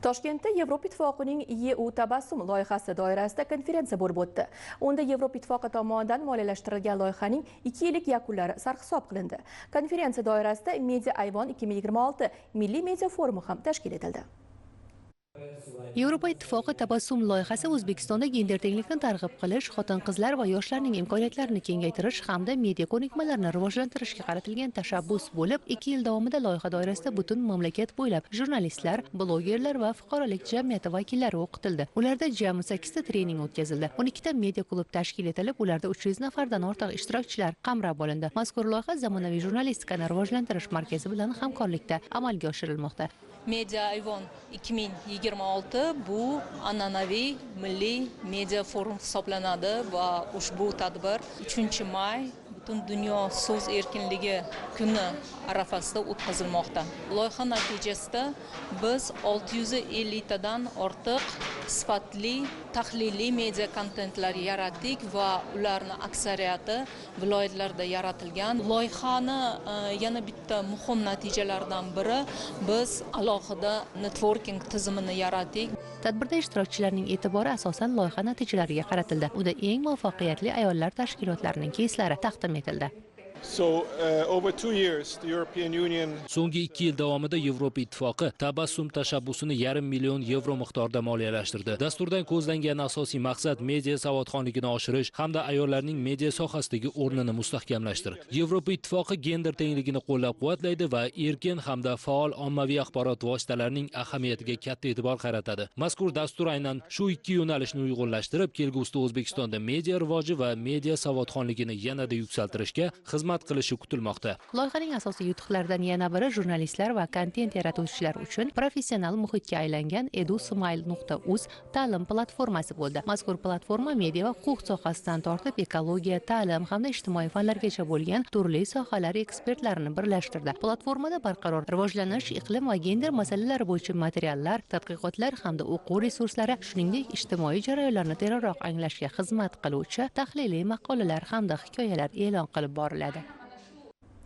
Toshkentda Yevropa Ittifoqining EU Tabassum loyihasi doirasida konferensiya bo'lib o'tdi. Unda Yevropa Ittifoqi tomonidan moliyalashtirilgan loyihaning 2 yillik yakunlari sarhisob qilindi. Konferensiya doirasida Media Ayvon 2026 milliy media forumi ham tashkil etildi. Yevropa Ittifoqi Tabassum loyihasi O'zbekistonda gender tenglikni targ'ib qilish, xotin-qizlar va yoshlarning imkoniyatlarini kengaytirish hamda media ko'nikmalarini rivojlantirishga qaratilgan tashabbus bo'lib, 2 yil davomida loyiha doirasida butun mamlakat bo'ylab jurnalistlar, blogerlar va fuqarolik jamiyati vakillari o'qitildi. Ularda jami 8 ta trening o'tkazildi. 12 ta media klub tashkil etilib, ularda 300 nafardan ortiq ishtirokchilar qamrab olindi. Mazkur loyiha zamonaviy jurnalistikani rivojlantirish markazi bilan hamkorlikda amalga oshirilmoqda. Media Ayvon 2026 bu an'anaviy milliy media forum hisoblanadi va ushbu tadbir 3 may, Butun dunyo so'z erkinligi kuni arafasida o'tkazilmoqda. Loyiha natijasida biz 650 tadan ortiq sifatli tahliliy media kontentlar yaratdik va ularni aksariyati viloyatlarda yaratilgan. Loyihani yana bitta muhim natijalaridan biri, biz alohida networking tizimini yaratdik. Tadbirda ishtirokchilarning e'tibori asosan loyiha natijalariga qaratildi. Unda eng muvaffaqiyatli ayollar tashkilotlarining keyslari taqdim etildi. So, over 2 years, the European Union So'nggi 2 yil davomida Yevropa Ittifoqi Tabassum tashabbusini 500 000 yevro miqdorida moliyalashtirdi. Dasturdan ko'zlangan asosiy maqsad media savodxonligini oshirish hamda ayollarning media sohasidagi o'rnini mustahkamlashdir. Yevropa Ittifoqi gender tengligini qo'llab-quvvatlaydi va erkin hamda faol ommaviy axborot vositalarining ahamiyatiga katta e'tibor qaratadi. Mazkur dastur aynan shu ikki yo'nalishni uyg'unlashtirib, kelgusida O'zbekistonda media rivoji va media savodxonligini yanada yuksaltirishga xizmat qilishi kutilmoqda. Loyihaning asosiy yutuqlaridan yana biri jurnalistlar va kontent yaratuvchilar uchun professional muhitga aylangan edusmile.uz ta'lim platformasi bo'ldi. Mazkur platforma media va huquq sohasidan tortib ekologiya, ta'lim hamda ijtimoiy fanlargacha bo'lgan turli sohalar ekspertlarini birlashtirdi. Platformada barqaror rivojlanish, iqlim va gender masalalari bo'yicha materiallar, tadqiqotlar hamda o'quv resurslari, shuningdek, ijtimoiy jarayonlarni teranroq anglashga xizmat qiluvchi tahliliy maqolalar hamda hikoyalar e'lon qilib boriladi.